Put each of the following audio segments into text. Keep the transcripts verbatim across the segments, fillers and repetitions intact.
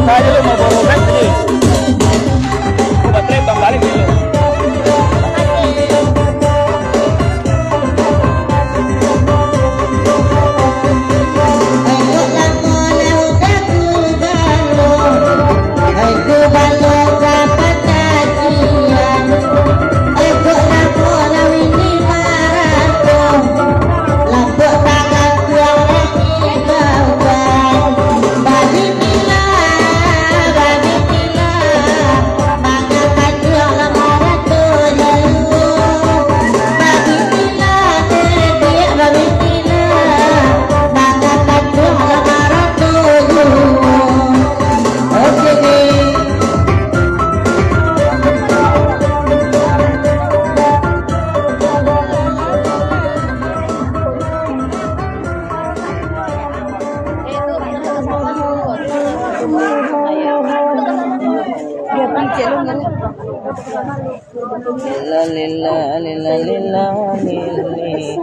Ayo lu mau borobek ni. Udah terbang balik ni lu. Lila, lila, lila, lila, lili.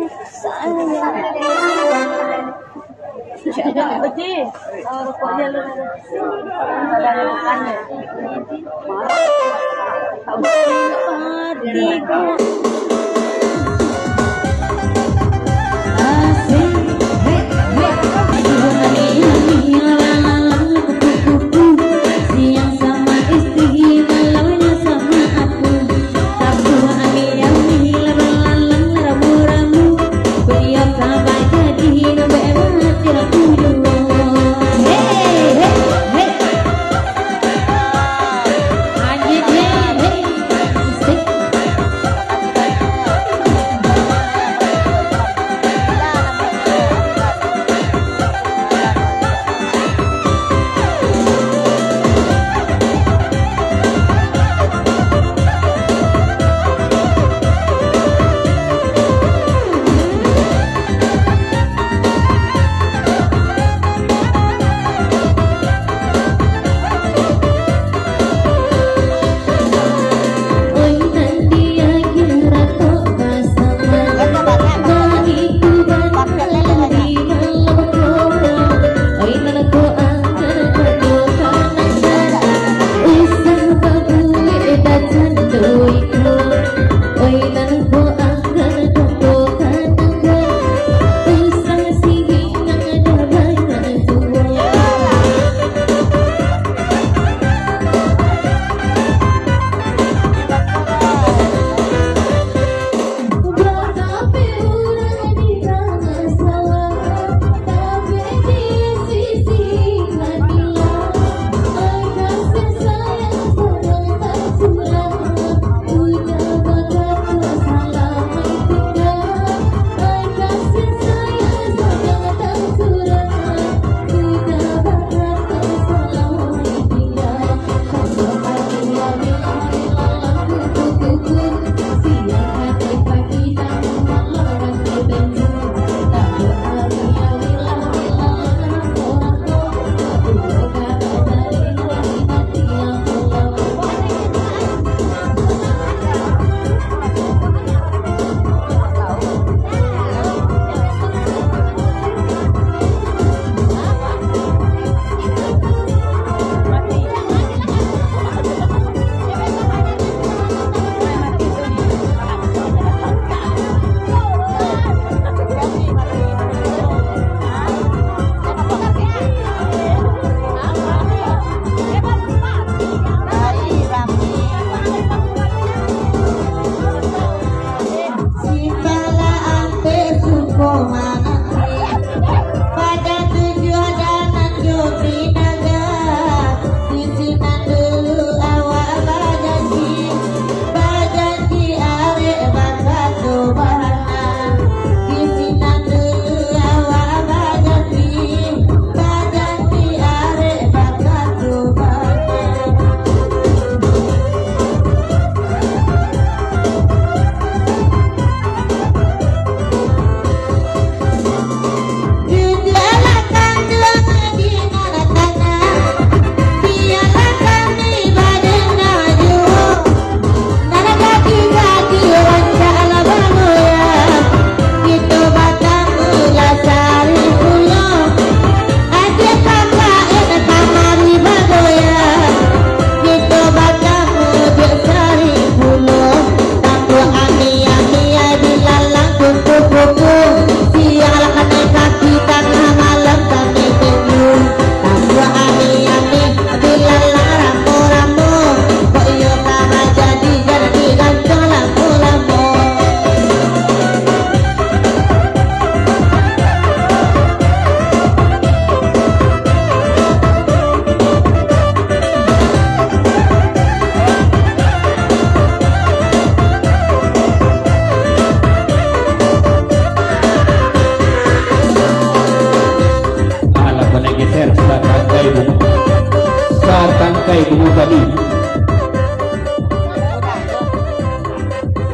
Bungo tadi.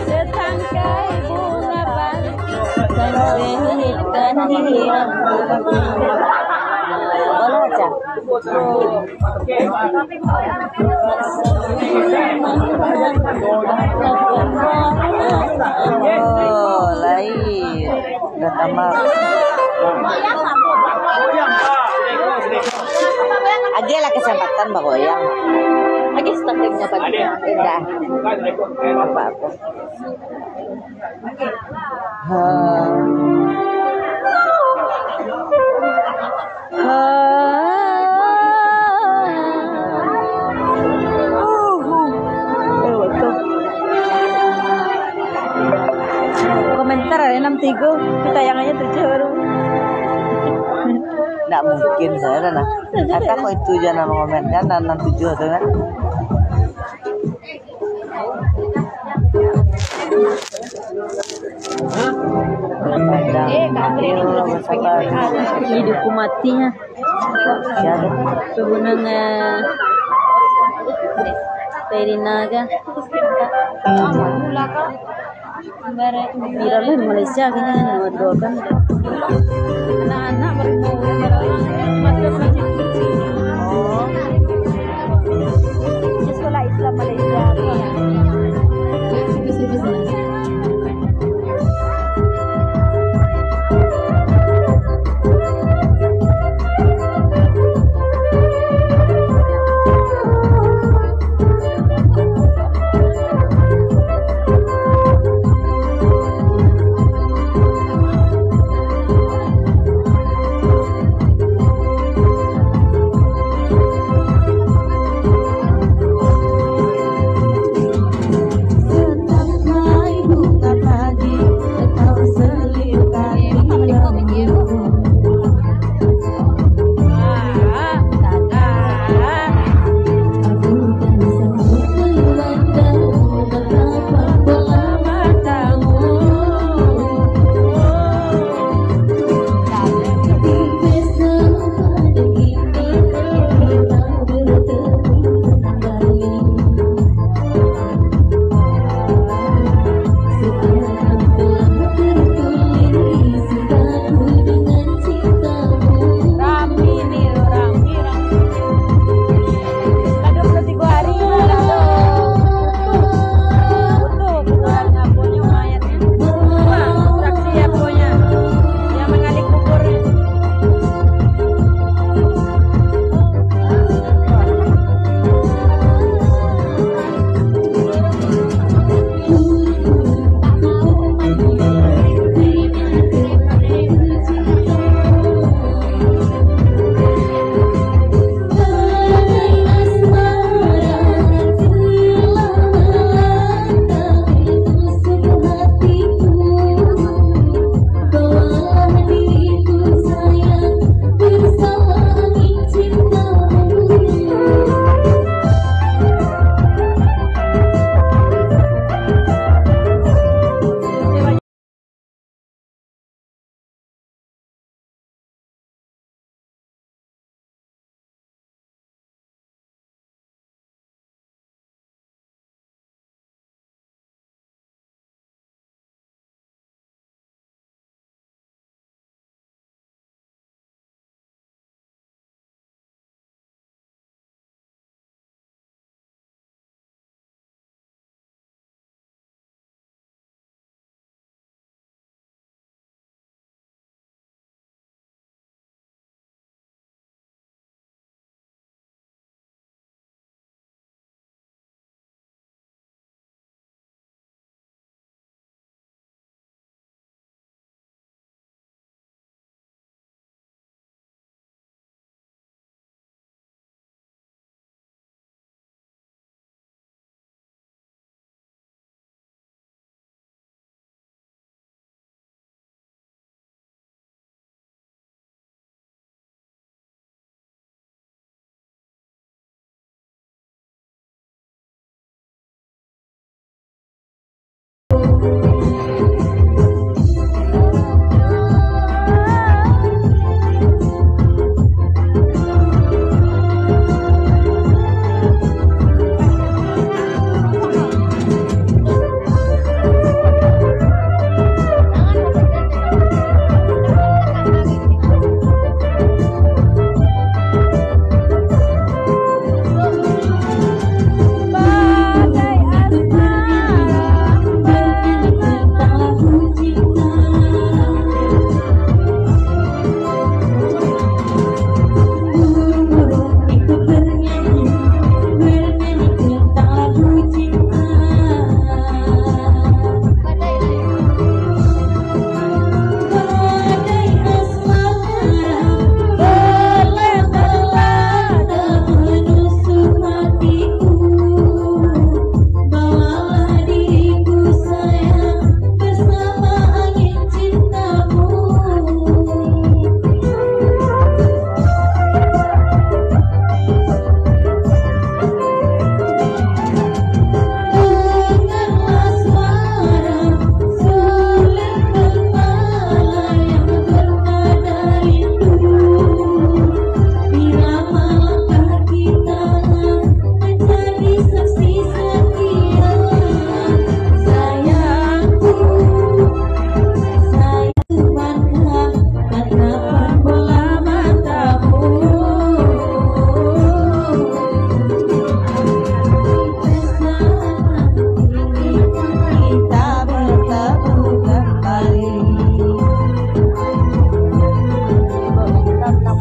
Setangkai bunga padi, sampai hutan di rambut. Oh, lain. Udah tamat. Agiahlah kesempatan bagoyang. Agiah satu kesempatan. Indah. Apa-apa. Ha. Ha. Uh, uh. Eh, betul. Komentar ada enam tiga, tapi tayangannya tujuh baru. Ndak mungkin saya dah lah. Kata kok itu je nama komen kan, enam tujuh tu kan. Ih, dukun matinya. Siapa? Hubungan, eh, Perina kah? Viral lah di Malaysia kayaknya, nomor dua kan. Anak-anak baru mau. Oh. Di sekolah Islam Malaysia. Rami ni, rami, rami. Lah dua puluh tiga hari lah tu. Butuh kuburannya, aponyo mayatnya. Wah, saksi aponyo. Yang manggali kuburnya.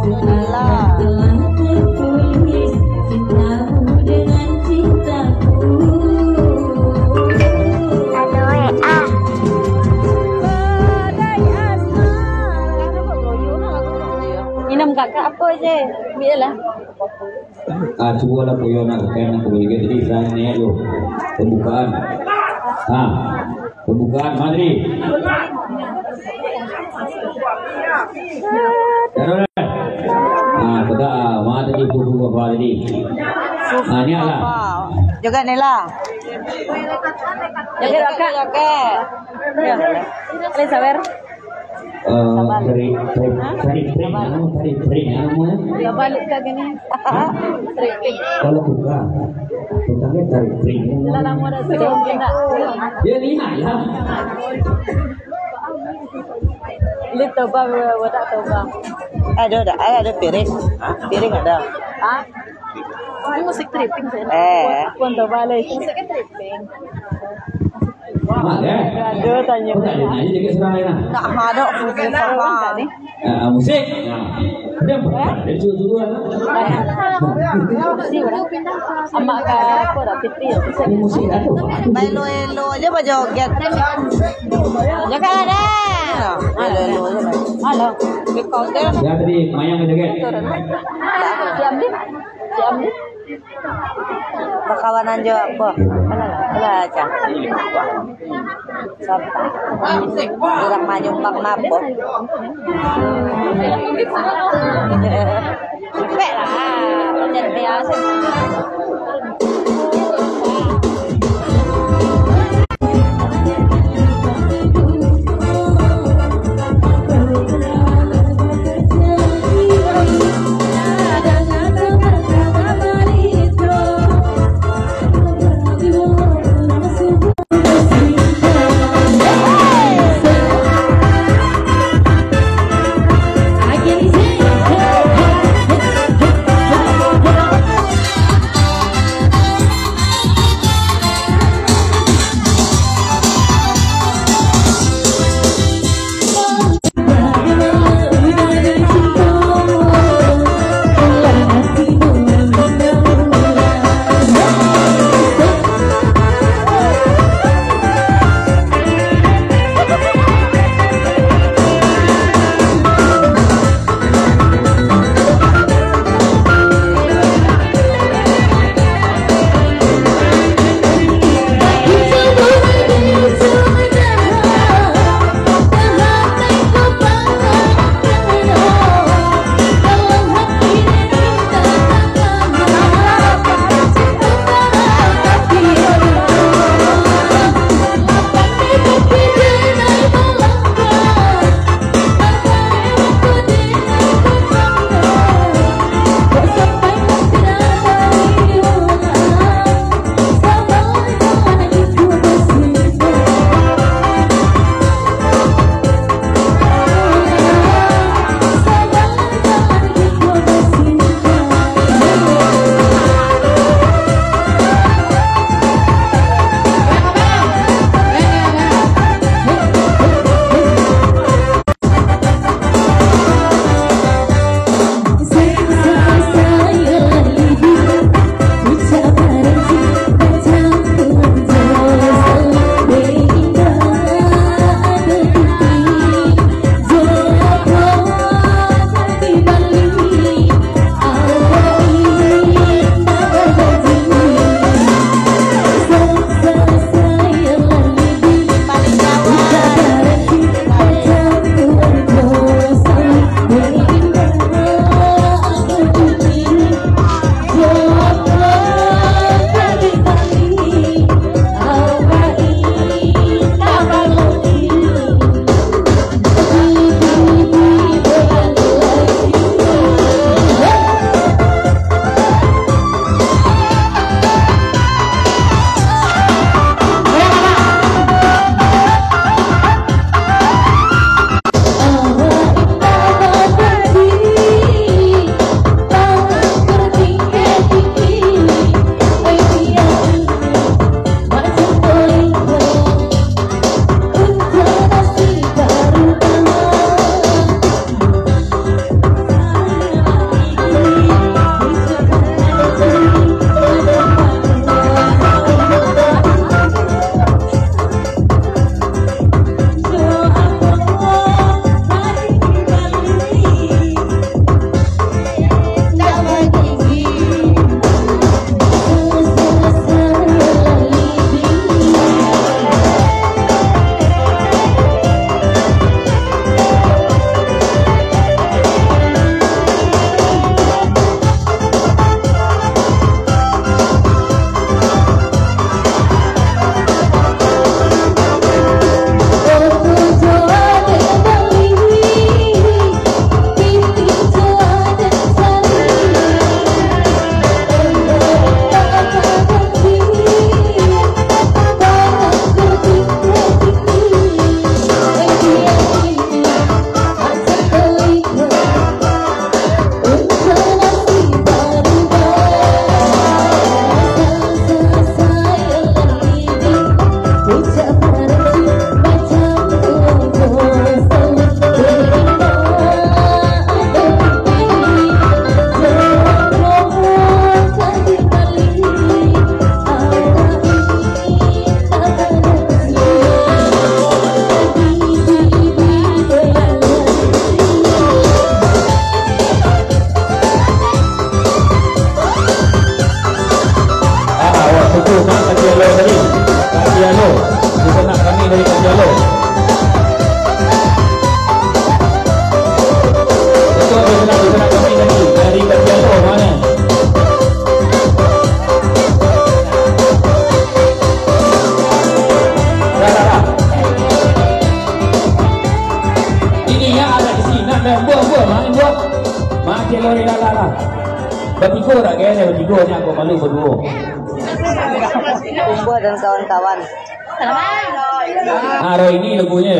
Alah. Aloe, ah. Inam kakak apa je? Biarlah. Ah, cubolah Puyo nak kain nak kembali ke diri, saya niat lo. Pembukaan. Ah, pembukaan, mari. Taruh dah. Ah, pegang, ah, mana tadi buku apa tadi? Ah, niat lah. Joget, Nela. Joget, Kak. Ya. Boleh sabar. Eh, tarik, tarik, tarik pring, anu, tarik pring, anu, ya. Dia balik ka gini. Tarik pring. Kalau tukang, tukangnya tarik pring. Lah lama dah sudah kena. Ya, lihat lah. Ini toba, wadah toba. Ada, ada, ada piring. Piring ada. Hah? Ini musik tripping sih. Eh. Pun toba lah itu. Musik tripping. Mak, eh? Aduh, tanya. Kau tak ada nanya jaga surang lain, ah? Tak ada, aku tak faham. Ah, musik. Nah. Dia bukan, dia dulu-dulu, ah. Amak ka apa dah, piti ya? Ini musik apa? Baelo-elo aja bajoget. Joget lah. Baelo-elo aja lah. Halo. Di konser. Ya, tadi mayang joget. Diam, di. Diam, di. Bakawanan jo apo? Alah, alah, Cah. Sabar. Urang manyumbang napo? Capek lah, macam biasa. Lah, lah, lah. Batigo tak kayaknya, batigo ni aku malu berdua. Umbuh dan kawan-kawan. Ah, Roy ini lagunya.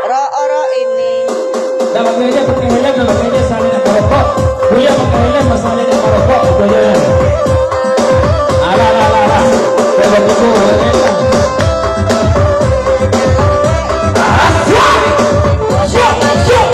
Ro, ro ini. Dah pakai aja, pakai helm, dah pakai aja, saling nak merokok. Kuliah pakai helm, masalah nak merokok, betul je. Alah, alah, alah, alah. Dah batigo, dah batigo. Ah, siap! Siap! Siap!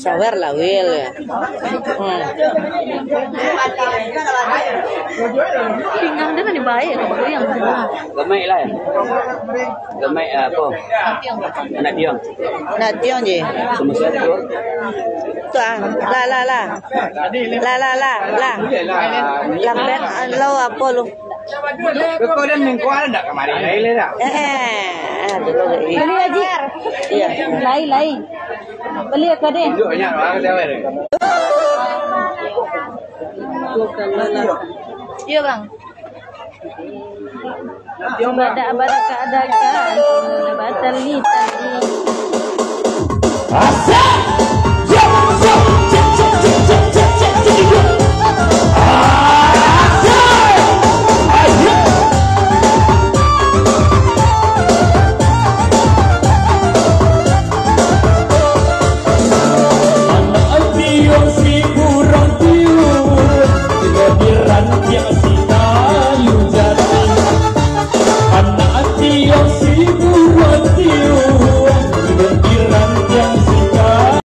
Sabar lah, Wil. Hmm. Pinggang dia kan dibayar, kalau yang sebelah. Gamai lah. Gamai, ah, apa? Anak tiang. Anak tiang je. Semua satu. Tu ah. Lah, lah, lah. Lah, lah, lah, lah. Lambat, ah, lo apa lu? Kau dan mengkuat ndak kemarin? Lain lah. Eh, eh. Ah, dulu. Beli, Haji. Iya. Lain, lain. Beli apa deh? Iya, Bang. Badak-badak ka adakan, batali tadi. Asik! Siap, siap!